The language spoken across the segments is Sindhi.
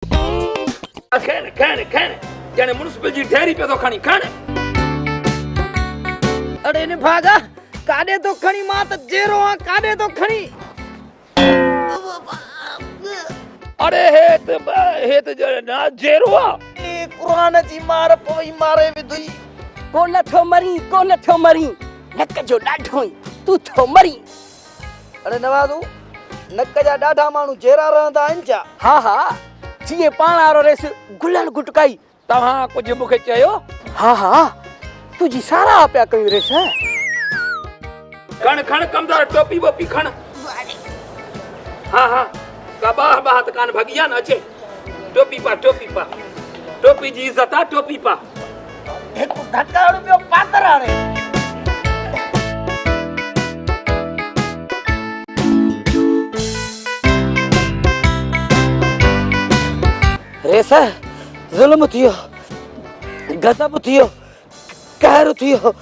کڻ کڻ کڻ ڄڻ ميونسپل جي ڍيري پيو ٿو کڻي کڻ. اڙي نڀاڳا ڪاڏي ٿو کڻي مان ته جيرو آن ڪاڏي ٿو کڻي. اڙي هي ته هي ته ڄڻ جيرو آ. اي قرآن جي مار پوي ماري وڌئي. ڪو نه ٿو مرين ڪو نه ٿو مرين نڪ جو ڏاڍو آهين تون ٿو مرين. اڙي نوازو نڪ جا ڏاڍا ماڻهو جيرا رهندا آهن ڇا؟ ها ها جيئن پاڻ وارو ريس گلڻ گٽڪائي. توهان ڪجهه مون کي چيو؟ ها ها تنهنجي ساراهه پيا ڪيون ريس. کڻ کڻ ڪمدار ٽوپي ٻوپي کڻ. ها ها ڪا ٻاهه ٻاهه ته ڪانه ڀڳي آ نه اچي ٽوپي پا ٽوپي پا ٽوپي جي عزت آ ٽوپي پا. هڪ ڌڪ هڻ ٻيو پادر هڻي. ريس ظلم ٿي ويو غضب ٿي ويو قهر ٿي ويو.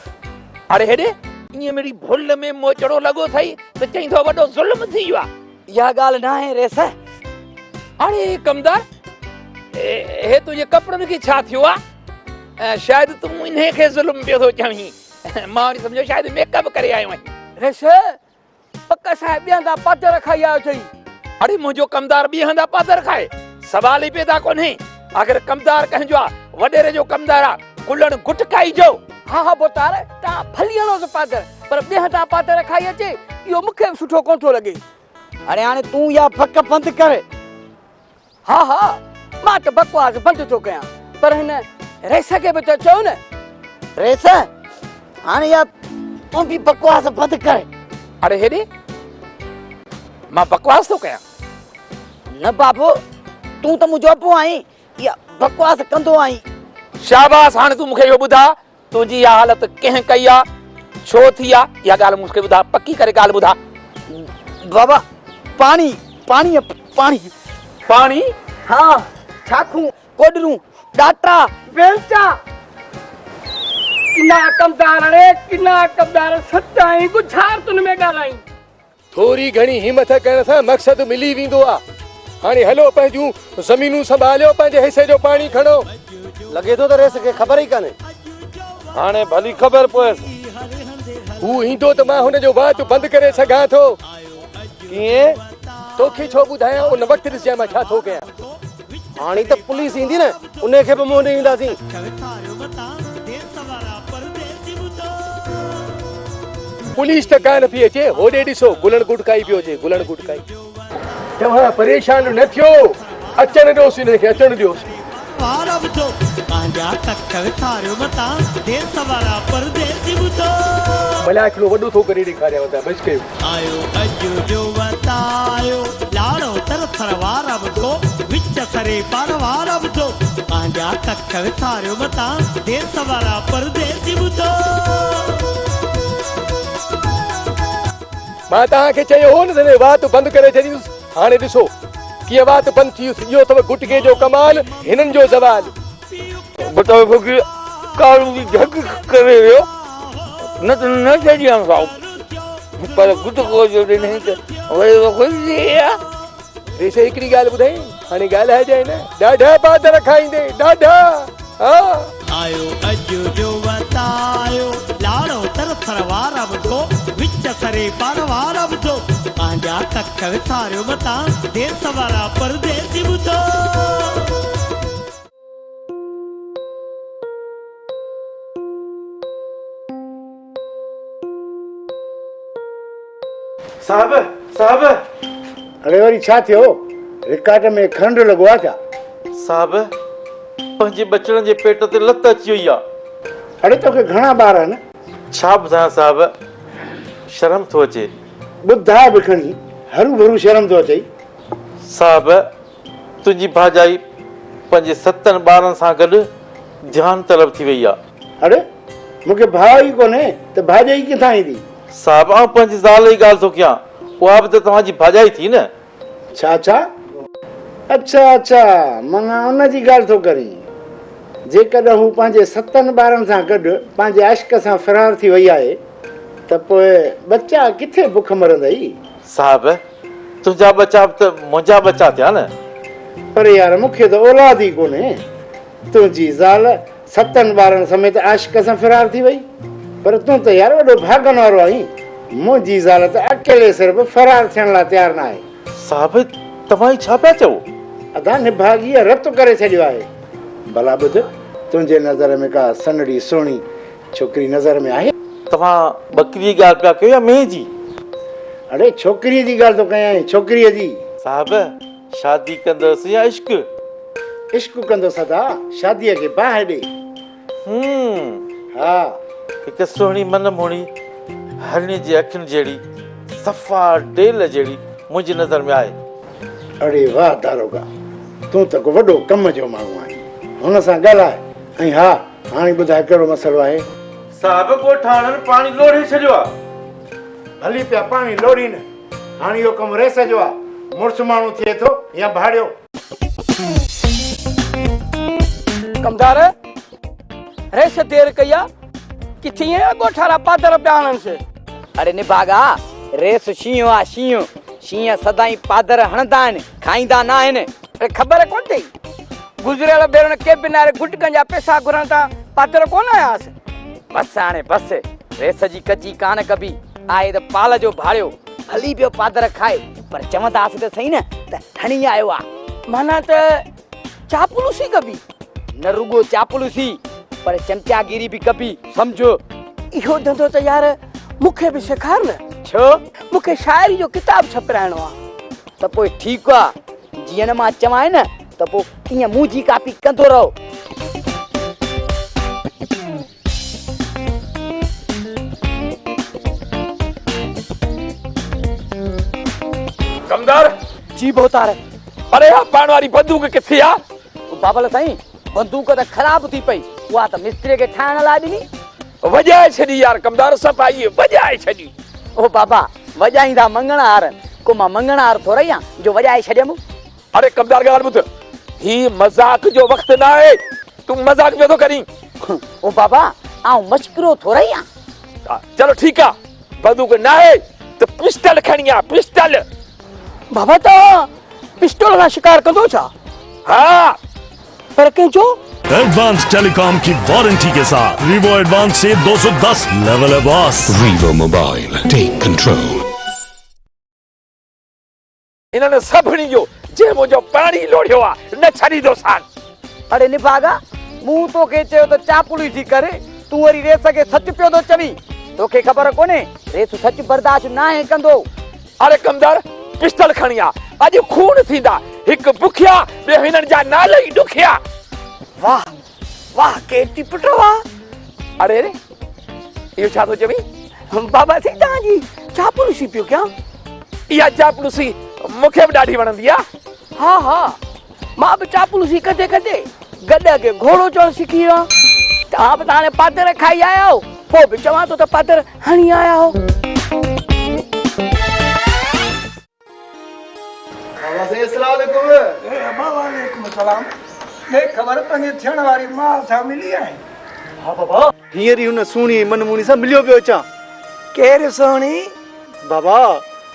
اڙي هيڏي ائين مڙئي ڀل ۾ موچڙو لڳو اٿئي ته چئين ٿو وڏو ظلم ٿي ويو آ. اها ڳالهه ناهي ريس. اڙي ڪمدار هي تنهنجي ڪپڙن کي ڇا ٿيو آ؟ شايد تون انهي کي ظلم پيو ٿو چوين. مان وري سمجهيو شايد ميڪ اپ ڪري آيو آهين. ريس پڪ سان ٻئي هنڌان پادر کائي آيو اٿئي. اڙي منهنجو ڪمدار ٻئي هنڌان پادر کائي؟ سوال ئي پيدا ڪونهي. آخر ڪمدار ڪنهن جو آ؟ وڏيري جو ڪمدار آ، گلڻ گٽڪائي جو. ها ها ڀوتار، توهان ڀلي هڻوس پادر، پر ٻئي هنڌان پادر کائي اچي، اهو مون کي به سٺو ڪونه ٿو لڳي. اڙي هاڻي تون اها بڪ بند ڪر. ها ها مان ته بڪواس بند ٿو ڪيان پر هن رئيس کي به ته چئو نه. رئيس هاڻي اها تون به بڪواس بند ڪر. اڙي هيڏي مان بڪواس ٿو ڪيان. نه بابو تون ته منهنجو ابو آهين اها بڪواس ڪندو آهين. شاباس هاڻي تون مون کي اهو ٻڌاء تنهنجي اها حالت ڪنهن ڪئي آ؟ ڇو ٿي آ؟ اها ڳالهه مون کي ٻڌاء، پڪي ڪري ڳالهه ٻڌاء. بابا پاڻي، پاڻي، پاڻي. پاڻي؟ ها، ڇاکون، ڪوڏرون، ڏاٽا، بيلچا. ڪنا ڪمدار ڙي، ڪنا ڪمدار، سچ آهين، ڳجهارتن ۾ ڳالهائين. ٿوري گهڻي همٿ ڪرڻ سان مقصد ملي ويندو آ. هاڻي هلو پنهنجون زمينون سنڀاليو، پنهنجي حصي جو پاڻي کڻو. لڳي ٿو ته ريس کي خبر ئي ڪانهي. هاڻي ڀلي خبر پويس. هو ايندو ته مان هن جو وات بند ڪري سگهان ٿو. ڪيئن؟ توکي ڇو ٻڌايان، ان وقت ڏسجانء مان ڇا ٿو ڪيان. هاڻي ته پوليس ايندي نه، انهي کي به منهن ڏئي اينداسين. پوليس ته ڪانه پئي اچي، هوڏي ڏسو گلڻ گٽڪائي پيو اچي، گلڻ گٽڪائي. توهان پريشان نه ٿيو، اچڻ ڏيوس هن کي، اچڻ ڏيوس. ملاکڙو وڏو ٿو ڪري ڏيکاريانو ته بس ڪيو. آيو اڄ جو وتايو لاڙو تر ٿر وارا ٻڌو وچ سري پار وارا ٻڌو پنهنجا ڪک وساريو متان ديس وارا پرديسي ٻڌو. مان توهان کي چيو هو نه ته وات بند ڪري ڇڏيندس، هاڻي ڏسو ڪيئن وات بند ٿي ويس، اهو اٿو گٽڪي جو ڪمال، هنن جو زوال. بتايو فقير ڪارو جي ڍڪ ڪري ويو نه ته نه ڇڏيان ها پر گٽڪو جو ڏنائين ته وري وکري ويا. ريسي هڪڙي ڳالهه ٻڌائين هاڻي ڳالهائجانء نه ڏاڍا پادر کائيندين ڏاڍا ها. آيو اڄ جو وتايو لاڙو تر ٿر وارا ٻڌو وچ سري پار وارا ٻڌو پنهنجا ڪک وساريو متان ديس وارا پرديسي ٻڌو. صاحب! صاحب! اڙي وري ڇا ٿيو؟ رڪارڊ ۾ کنڊ لڳو آ ڇا؟ صاحب! پنهنجي ٻچڙن جي پيٽ تي لت اچي وئي آ. اڙي توکي گهڻا ٻار آهن؟ ڇا ٻڌايان صاحب! شرم ٿو اچي. ٻڌاء به کڻي، هروڀرو شرم ٿو اچئي. صاحب! تنهنجي ڀاڄائي پنهنجي ستن ٻارن سان گڏ ڌيان طلب ٿي وئي آ. اڙي مون کي ڀاء ئي ڪونهي ته ڀاڄائي ڪٿان ايندي؟ صاحب آئون پنهنجي زال جي ڳالهه ٿو ڪيان، اها به ته توهان جي ڀاڄائي ٿي نه. ڇا ڇا؟ اڇا اڇا معنيٰ ان جي ڳالهه ٿو ڪرين. جيڪڏهن هو پنهنجي ستن ٻارن سان گڏ پنهنجي عشق سان فرار ٿي وئي آهي ته پوء ٻچا ڪٿي بک مرندئي؟ صاحب تنهنجا ٻچا به ته منهنجا ٻچا ٿيا نه. پر يار مون کي ته اولاد ئي ڪونهي. تنهنجي زال ستن ٻارن سميت عاشق سان فرار ٿي وئي. پر تون ته يار وڏو ڀاڳن وارو آهين. منهنجي زال ته اڪيلي سر به فرار ٿيڻ لاء تيار ناهي. صاحب توهان هي ڇا پيا چئو؟ ادا نڀاڳيء رت ڪري ڇڏيو آهي. ڀلا ٻڌ، تنهنجي نظر ۾ ڪا سنهڙي سهڻي ڇوڪري نظر ۾ آهي؟ توهان ٻڪريء جي ڳالهه پيا ڪيو يا مينهن جي؟ اڙي ڇوڪريء جي ڳالهه ٿو ڪيانء، ڇوڪريء جي. صاحب شادي ڪندس يا عشق؟ عشق ڪندس ادا، شاديء کي باهه ڏي. هم. ها. هڪ سهڻي من موهڻي هرڻي جي اکين جهڙي صفا ڊيل جهڙي منهنجي نظر ۾ آهي. اڙي واهه داروغا، تون ته ڪو وڏو ڪم جو ماڻهو آهين. هن سان ڳالهاء ۽ ها هاڻي ٻڌاء ڪهڙو مسئلو آهي؟ صاحب ڳوٺاڻن پاڻي لوڙهي ڇڏيو آ. ڀلي پيا پاڻي لوڙهين، هاڻي اهو ڪم رئيس جو آ. مڙس ماڻهو ٿئي ٿو يا ڀاڙيو. ڪمدار، رئيس دير ڪئي آ، ڪٿي ائين ڳوٺارا پادر پيا هڻنس. اڙي نڀاڳا، رئيس شينهن آ شينهن، شينهن سدائين پادر هڻندا آهن، کائيندا ناهن. اڙي خبر ڪونه اٿئي، گذريل ڀيرن ڪيبن واري گٽڪن جا پئسا گهرڻ تان پادر ڪونه هنيا هئس. بس هاڻي بس، رئيس جي ڪچي ڪانه ڪبي، آهي ته پال جو ڀاڙيو، ڀلي پيو پادر کائي، پر چونداسين ته سهي نه ته هڻي آيو آ. معنيٰ ته چاپلوسي ڪبي. نه رڳو چاپلوسي پر چمچاگيري به ڪبي، سمجهه. اهو ڌنڌو ته يار مون کي به سيکار نه. ڇو؟ مون کي شاعري جو ڪتاب ڇپرائڻو آ. ته پوء ٺيڪ آ، جيئن نه مان چوانء نه ته پوء تيئن منهنجي ڪاپي ڪندو رهو. ڪمدار! جي ڀوتار! اڙي اها پائڻ واري بندوق ڪٿي آ؟ بابل سائين، بندوق ته خراب ٿي پئي، اها ته مستري کي ٺاهڻ لاء ڏني. وڄائي ڇڏي يار ڪمدار، صفائي وڄائي ڇڏي. او بابا، وڄائيندا مڱڻهار، ڪو مان مڱڻهار ٿورئي آن جو وڄائي ڇڏيم. اڙي ڪمدار ڳالهه ٻڌ، هي مذاق جو وقت نه آهي، تون مذاق پيو ٿو ڪرين. او بابا، آئون مشڪرو ٿورئي آن. چلو ٺيڪ آ، بندوق ناهي ته پسٽل کڻي آ، پسٽل. بابا توهان پسٽول سان شڪار ڪندو ڇا؟ ها. پر ڪنهن جو؟ एडवांस टेलीकॉम की वारंटी के साथ वीवो एडवांस से 210 लेवल है boss. Vivo Mobile. Take control. انهن سڀني جو جنهن منهنجو پاڻي لوڙهيو آ، نه ڇڏيندوسان. اڙي نڀاڳا، مون توکي چيو ته چاپلوسي ڪر، تون وري ريس کي سچ پيو ٿو چوين. توکي خبر ڪونهي، ريس سچ برداشت ناهي ڪندو. اڙي ڪمدار، پسٽل کڻي آ، اڄ خون ٿيندا، هڪ بکيا، ٻيو هنن جا نالا ئي ڏکيا. واهه واهه ڪيرتي پٽ واهه. اڙي اڙي، اهو ڇا ٿو چوين؟ بابا سائين توهان جي چاپلوسي پيو ڪيان. اها چاپلوسي مون کي به ڏاڍي وڻندي آ. ها ها مان به چاپلوسي ڪندي ڪندي گڏهه کي گهوڙو چوڻ سکي ويو آهيان. توهان به ته هاڻي پادر کائي آيا آهيو، پوء به چوان ٿو ته پادر هڻي آيا آهيو. بابا سائين اسلام عليڪم. اي ابا وعليڪم السلام. ڏي خبر پنهنجي ٿيڻ واري ماء سان ملي آهين؟ ها بابا هينئر ئي هن سهڻي ۽ من موهڻي سان مليو پيو اچان. ڪير سهڻي؟ بابا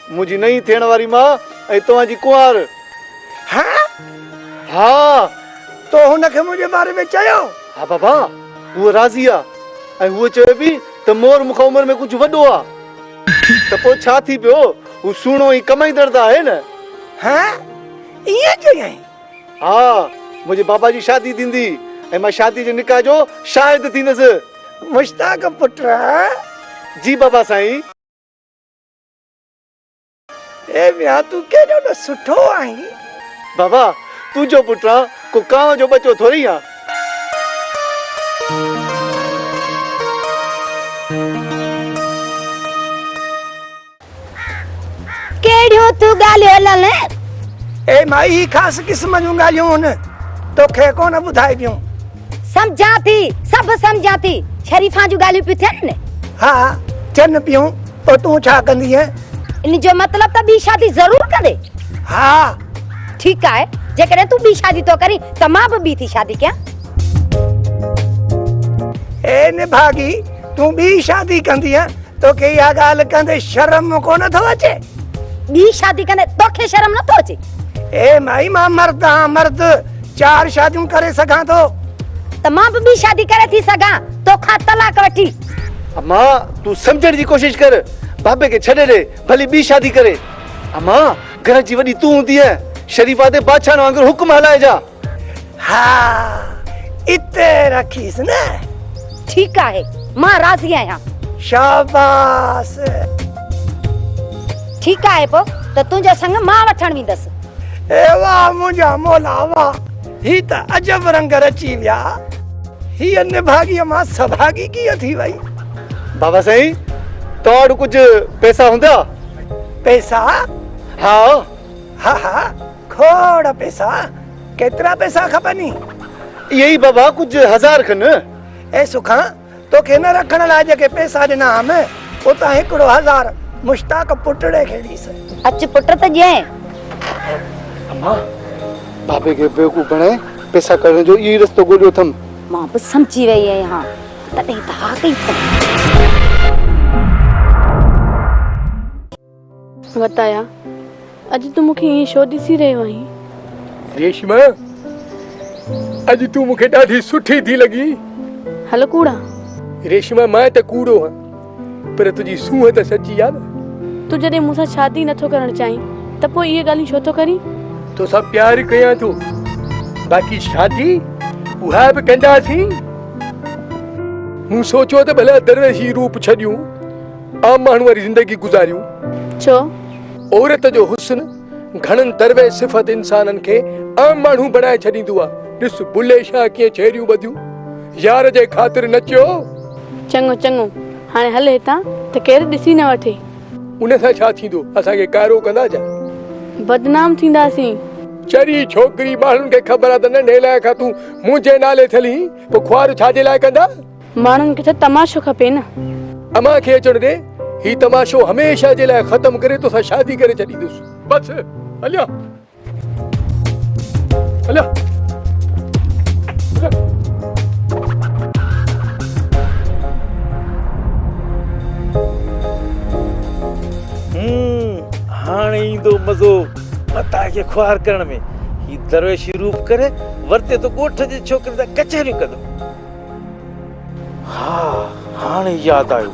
منهنجي نئين ٿيڻ واري ماء ۽ توهان جي ڪنوار. ها؟ ها. تو هن کي منهنجي باري ۾ چيو؟ ها بابا هوء راضي آ ۽ هوء چوي پئي ته مور مون کان عمر ۾ ڪجهه وڏو آ. ته پوء ڇا ٿي پيو؟ هو سهڻو ۽ ڪمائيندڙ ته آهي نه؟ ها؟ ائين چيائين؟ ها، منهنجي بابا جي شادي ٿيندي ۽ مان شادي جي نڪاح جو شاهد ٿيندس. مشتاق پٽ! جي بابا سائين. اي ميان تون ڪيڏو نه سٺو آهين. بابا تنهنجو پٽ آن ڪو ڪانء جو ٻچو ٿورئي آن. ڪهڙيون ٿيون ڳالهيون هلن؟ اي مائي هي خاص قسم جون ڳالهيون هن توکي ڪونه ٻڌائبيون. سمجهان ٿي سڀ سمجهان ٿي شريفان جون ڳالهيون پيون ٿين نه؟ ها ٿين پيون پوء تون ڇا ڪندينء؟ ان جو مطلب ته ٻي شادي ضرور ڪندي. ها. ٺيڪ آهي جيڪڏهن تون ٻي شادي ٿو ڪرين ته مان به ٻي ٿي شادي ڪيان. اي نڀاڳي تون ٻي شادي ڪندينء توکي اها ڳالهه ڪندي شرم ڪونه ٿو اچي؟ ٻي شادي ڪندي توکي شرم نه ٿو اچي؟ اي مائي مان مرد آهيان مرد، چار شاديون ڪري سگهان ٿو. ته مان به ٻي شادي ڪري ٿي سگهان، توکان طلاق وٺي. امان تون سمجهڻ جي ڪوشش ڪر، بابي کي ڇڏي ڏي، ڀلي ٻي شادي ڪري. امان گهر جي وڏي تون هوندينء، شريفا تي بادشاهن وانگر حڪم هلائجان. ها اتي رکيس نه. ٺيڪ آهي مان راضي آهيان. شاباس. ٺيڪ آهي پوء ته تنهنجو سڱ مان وٺڻ ويندس. اي واه منهنجا مولا واه هي ته عجب رنگ رچي ويا. هيء نڀاڳيء مان سڀاڳي ڪيئن ٿي وئي؟ بابا سائين توهان وٽ ڪجهه پئسا هوندا؟ پئسا؟ ها. ها ها کوڙ پئسا. ڪيترا پئسا کپني؟ اهي ئي بابا ڪجهه هزار کن. اي سکان، توکي نه رکڻ لاء جيڪي پئسا ڏنا هئم، اتان هڪڙو هزار مشتاق پٽڙي کي ڏيس. اچ پٽ ته ڏئين. امان، بابي کي بيوقوف بڻائي پئسا ڪڍڻ جو اهو ئي رستو ڳوليو اٿم. مان به سمجهي وئي آهيان، تڏهن ته ها ڪئي اٿم. وتايا، اڄ تون مون کي ائين ڇو ڏسي رهيو آهين؟ ريشما، اڄ تون مون کي ڏاڍي سٺي ٿي لڳين. هل ڪوڙا. ريشما، مان ته ڪوڙو هان، پر تنهنجي سونهن ته سچي آ نه. تون جڏهن مون سان شادي نه ٿو ڪرڻ چاهين ته پوء اهي ڳالهيون ڇو ٿو ڪرين؟ توسان پيار ڪيان ٿو، باقي شادي اها به ڪنداسين. مون سوچيو ته ڀلا درويشي روپ ڇڏيون. عام ماڻهو واري زندگي گذاريون. ڇو؟ عورت جو حسن گهڻن درويش صفت انسانن کي عام ماڻهو بڻائي ڇڏيندو آ. ڏس بلي شاهه ڪيئن ڇيريون ٻڌيون. يار جي خاطر نچيو. چڱو چڱو هاڻي هل هتان ته ڪير ڏسي نه وٺي. ان سان ڇا ٿيندو؟ اسان کي ڪارو ڪندا ڇا؟ بدنام ٿينداسين. چري ڇوڪري ماڻهن کي خبر آ ته ننڍي لاء کان تون منهنجي نالي ٿيل هين پوء خوار ڇا جي لاء ڪندا؟ ماڻهن کي ته تماشو کپي نه. امان کي اچڻ ڏي، هي تماشو هميشه جي لاء ختم ڪري توسان شادي ڪري ڇڏيندس. بس هليا هليا. هاڻي ايندو مزو متاع کي خوار ڪرڻ ۾. هي درويشي روپ ڪري ورتي ته ڳوٺ جي ڇوڪرين سان ڪچهريون ڪندو. ها هاڻي ياد آيو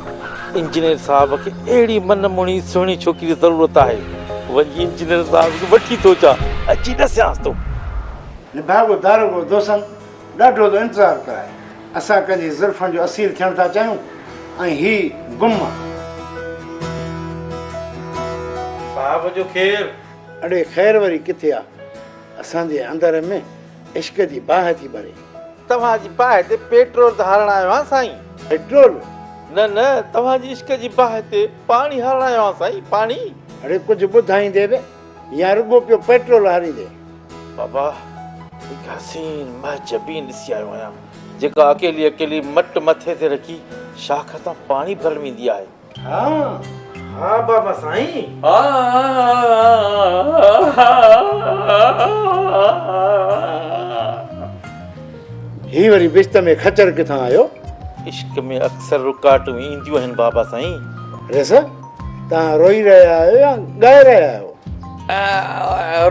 انجنيئر صاحب کي اهڙي من موهڻي سهڻي ڇوڪري جي ضرورت آهي. وڃي انجنيئر صاحب کي وٺي ٿو اچان اچي ڏسيانس ٿو. نڀاڳو داروغو دوسن ڏاڍو ٿو انتظار ڪرائي. اسان ڪنهن جي زلفن جو اسير ٿيڻ ٿا چاهيون ۽ هي گم. صاحب جو خير. اڙي خير وري ڪٿي آ. اسان جي اندر ۾ عشق جي باهه ٿي ٻري. توهان جي باهه تي پيٽرول ته هارڻ آيو آهيان سائين. پيٽرول؟ نه نه توهان جي عشق جي باهه تي پاڻي هارڻ آيو آهيان سائين پاڻي. اڙي ڪجهه ٻڌائيندي به يا رڳو پيو پيٽرول هاريندي. بابا هڪ حسين مهجبين ڏسي آيو آهيان جيڪا اڪيلي اڪيلي مٽ مٿي تي رکي شاخ تان پاڻي ڀرڻ ويندي آهي. ها. ها بابا سائين. هي وري بشت ۾ خچر ڪٿان آيو؟ عشق ۾ اڪثر رڪاٽون اينديون آهن بابا سائين. ريس، توهان روئي رهيا آهيو يا ڳائي رهيا آهيو؟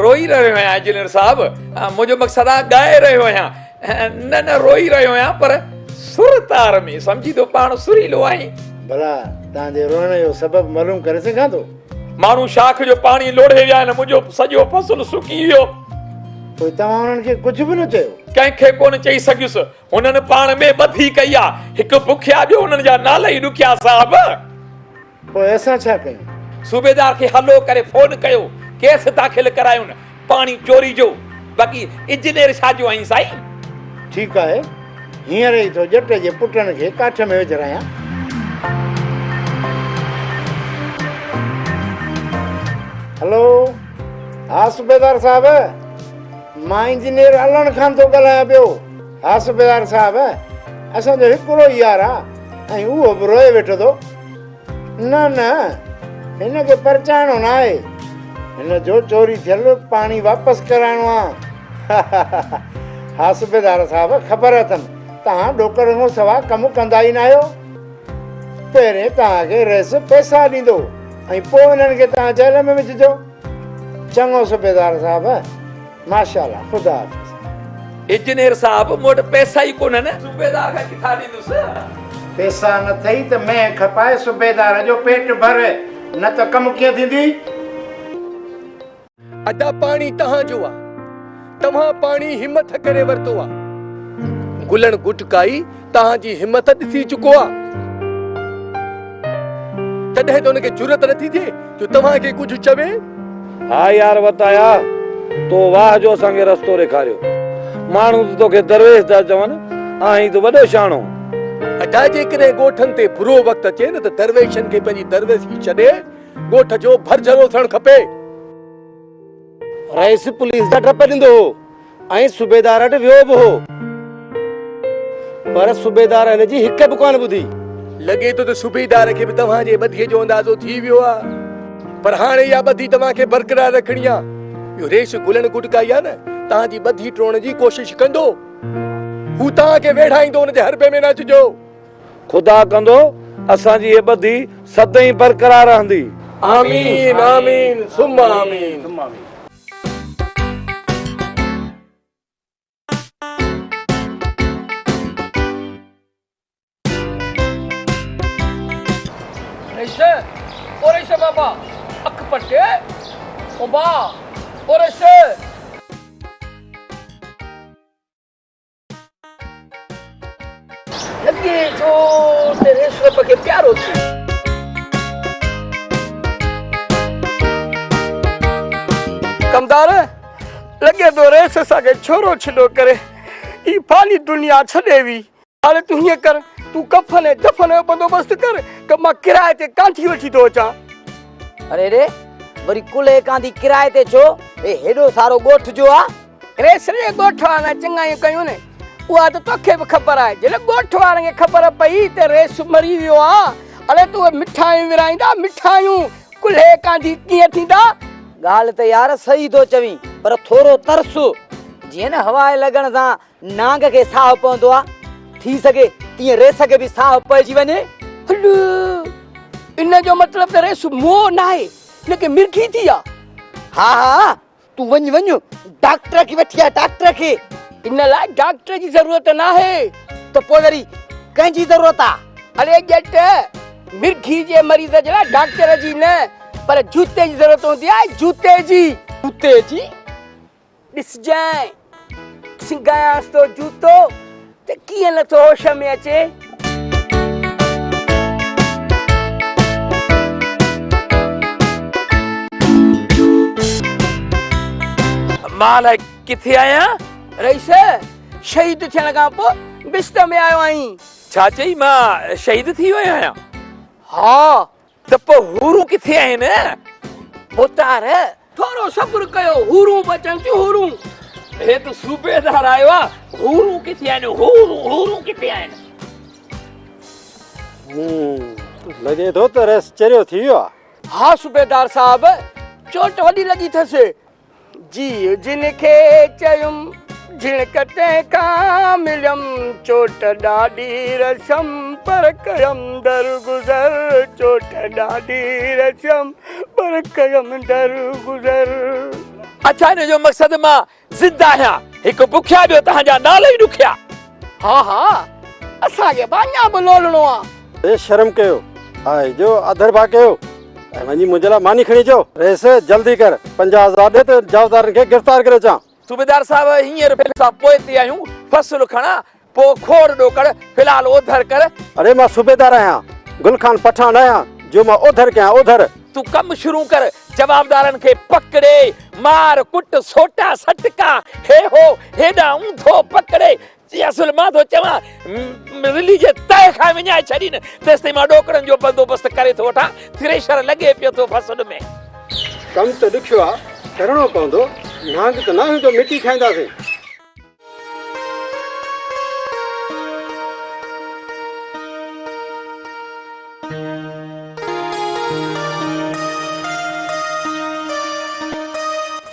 روئي رهيو آهيان انجنيئر صاحب. منهنجو مقصد آهي ڳائي رهيو آهيان. نه نه روئي رهيو آهيان پر سر تار ۾ سمجهي ٿو پاڻ سريلو آهين. ڀلا توهان جي روئڻ جو سبب معلوم ڪري سگهان ٿو؟ ماڻهو شاخ جو پاڻي لوڙهي ويا آهن منهنجو سڄو فصل سڪي ويو. پوء توهان انهن کي ڪجهه به نه چيو؟ ڪنهن کي ڪونه چئي سگهيس. هنن پاڻ ۾ ٻڌي ڪئي آ. هڪ بکيا ٻيو هنن جا نالا ئي ڏکيا صاحب. پوء اسان ڇا ڪيون؟ صوبيدار کي هلو ڪري فون ڪيو، ڪيس داخل ڪرايون، پاڻي چوري جو، باقي انجنيئر ڇا جو آهين سائين؟ ٺيڪ آهي، هينئر ئي ٿو ڄٽ جي پٽن کي ڪاٺ ۾ وجهرايان. هلو، ها صوبيدار صاحب، مان انجنيئر علڻ خان ٿو ڳالهايان پيو. ها صوبيدار صاحب، اسان جو هڪڙو ئي يار آ ۽ اهو به روئي ويٺو ٿو. نه نه هن کي پرچائڻو نه آهي هن جو چوري ٿيل پاڻي واپس ڪرائڻو آ. ها صوبيدار صاحب خبر اٿم توهان ڏوڪڙ کان سوا ڪم ڪندا ئي ناهيو. پهرين توهان کي رئيس پئسا ڏيندو ۽ پوء انهن کي توهان جيل ۾ وجهجو. چڱو صوبيدار صاحب ماشاءالله خدا حافظ. انجنيئر صاحب مون وٽ پئسا ئي ڪونهن صوبيدار کان ڪٿان ڏيندس. پئسا نه ٿئي ته مينهن کپائي صوبيدار جو پيٽ ڀر نه ته ڪم ڪيئن ٿيندي. ادا پاڻي تهان جو آ توهان پاڻي همٿ ڪري ورتو آ گلڻ گٽڪائي توهان جي همٿ ڏسي چڪو آ تڏهن ته ان کي جرئت نٿي ٿئي جو توهان کي ڪجهه چوي. ها يار وتايا تو واهه جو اسان کي رستو ڏيکاريو. ماڻهو ته توکي درويش ٿا چون، آهين ته وڏو شاڻو. ادا جيڪڏهن ڳوٺن تي برو وقت اچي نه ته درويشن کي پنهنجي درويشي ڇڏي ڳوٺ جو ڀرجهلو ٿيڻ کپي. رئيس پوليس جا ڊپ ڏيندو هو ۽ صوبيدار وٽ ويو به هو پر صوبيدار هن جي هڪ به ڪانه ٻڌي. لڳي ٿو ته صوبيدار کي به توهان جي ٻڌيء جو اندازو ٿي ويو آ پر هاڻي اها ٻڌي توهان کي برقرار رکڻي آ. اهو ريش گلڻ گٽڪائي آ نه توهان جي ٻڌي ٽوڙڻ جي ڪوشش ڪندو. هو توهان کي ويڙهائيندو ان جي حربي ۾ نه اچجو. خدا ڪندو اسان جي هيء ٻڌي سدائين برقرار رهندي. آمين آمين ثم آمين. ريش او ريش بابا اک پٽ او با او ريش. لڳي ٿو ته ريس رب کي پيارو ٿي. ڪمدار، لڳي ٿو ريس اسان کي ڇورو ڇڏو ڪري هي فاني دنيا ڇڏي وئي. هاڻي تون هيئن ڪر، تون ڪفن ۽ دفن جو بندوبست ڪر ته مان ڪرائي تي ڪانڌي وٺي ٿو اچان. اڙي ڙي، وري ڪلهي ڪانڌي ڪرائي تي ڇو؟ هي هيڏو سارو ڳوٺ جو آ. ريس ري ڳوٺ وارن چڱايون ڪيون نه اها ته توکي به خبر آهي. جڏهن ڳوٺ وارن کي خبر پئي ته ريس مري ويو آ، اڙي ته اهي مٺايون ورهائيندا، مٺايون، ڪلهي ڪانڌي ڪيئن ٿيندا؟ ڳالهه ته يار صحيح ٿو چوين پر ٿورو ترس. جيئن نه هوا لڳڻ سان نانگ کي ساهه پوندو آ، ٿي سگهي تيئن ريس کي به ساهه پئجي وڃي. هل، ان جو مطلب ته ريس مئو ناهي، هن کي مرگهي ٿي آ. ها ها، تون وڃ وڃ ڊاڪٽر کي وٺي آ ڊاڪٽر کي. ان لاء ڊاڪٽر جي ضرورت ناهي. ته پوء وري ڪنهن جي ضرورت آ؟ اڙي ڄٽ، مرگهي جي مريض جي لاء ڊاڪٽر جي نه پر جوتي جي ضرورت هوندي آهي جوتي جي. جوتي جي؟ ڏسجانء، سنگهايانس ٿو جوتو ته ڪيئن نه ٿو هوش ۾ اچي. مان الائي ڪٿي آهيان؟ رئيس، شهيد ٿيڻ کان پوء بستر ۾ آيو آهين. ڇا چئي، مان شهيد ٿي ويو آهيان؟ ها. ته پوء حورون ڪٿي آهن؟ ڀوتار، ٿورو صبر ڪيو، حورون به اچن ٿيون حورون. هي ته صوبيدار آيو آ، حورون ڪٿي آهن، حورون، حورون ڪٿي آهن؟ لڳي ٿو ته ريس چريو ٿي ويو آ. ها صوبيدار صاحب، چوٽ وڏي لڳي ٿس. جيء جن کي چيم، جهڻڪ تنهن کان مليم، چوٽ ڏاڍي رسيم، پر ڪيم درگذر، چوٽ ڏاڍي رسيم، پر ڪيم درگذر. اڇا ان جو مقصد مان زنده آهيان، هڪ بکيا ٻيو توهان جا نالا ئي ڏکيا. ها ها اسان کي به اڃا به لولڻو آ. اي شرم ڪيو آهي جو آڌر ڀاء ڪيو ۽ وڃي منهنجي لاء ماني کڻي اچو. رئيس جلدي ڪر 50,000 ڏي ته جوابدارن کي گرفتار ڪري اچان. صوبيدار صاحب هينئر به اسان پوئتي آهيون، فصل کڻان پوء کوڙ ڏوڪڙ في الحال اوڌر ڪر. اڙي مان صوبيدار آهيان گل خان پٺاڻ نه آهيان جو مان اوڌر ڪيان اوڌر. تون ڪم شروع ڪر جوابدارن کي پڪڙي مار ڪٽ سوٽا سٽڪا هي هو هيڏانهن اونڌو پڪڙي جي اصل مان ٿو چوان رلي جي تهه کان وڃائي ڇڏين تيستائين مان ڏوڪڙن جو بندوبست ڪري ٿو وٺان ٿريشر لڳي پيو ٿو فصل ۾. ڪم ته ڏکيو آ ڪرڻو پوندو نانگ ته ناهيون جو مٽي کائينداسين.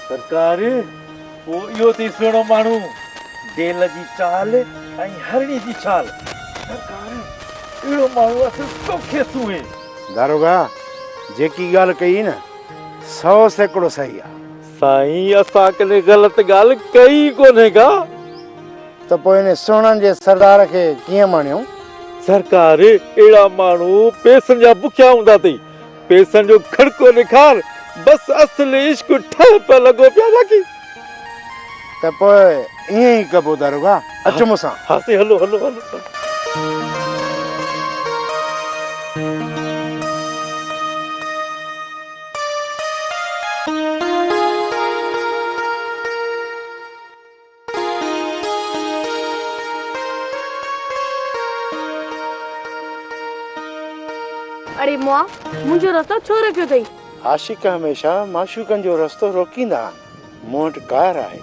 سرڪار، پوء اهو اٿئي سهڻو ماڻهو، ڊيل جي چال ۽ هرڻي جي ڇال. سرڪار، اهڙو ماڻهو اصل توکي سونهين. داروغا، جيڪي ڳالهه ڪئي نه، 100% صحيح آ. سائين اسان ڪڏهن غلط ڳالهه ڪئي ئي ڪونهي ڪا. ته پوء ان سهڻن جي سردار کي ڪيئن ماڻيو؟ سرڪار اهڙا ماڻهو پئسن جا بکيا هوندا اٿئي. پئسن جو کڙڪو ڏيکار بس اصل عشق ٺهه پهه لڳو پيا باقي. ته پوء ائين ئي ڪبو داروغا اچ مون سان. ها سائين هلو هلو هلو. اڙي مئا، منهنجو رستو ڇو روڪيو اٿئي؟ عاشق هميشه معشوقن جو رستو روڪيندا آهن. مون وٽ ڪار آهي،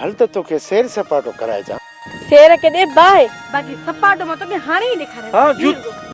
هل ته توکي سير سپاٽو ڪرائي اچان. سير کي ڏي باهه، باقي سپاٽو مان توکي هاڻي ئي ڏيکاريان ٿي. ها بيهه رڳو.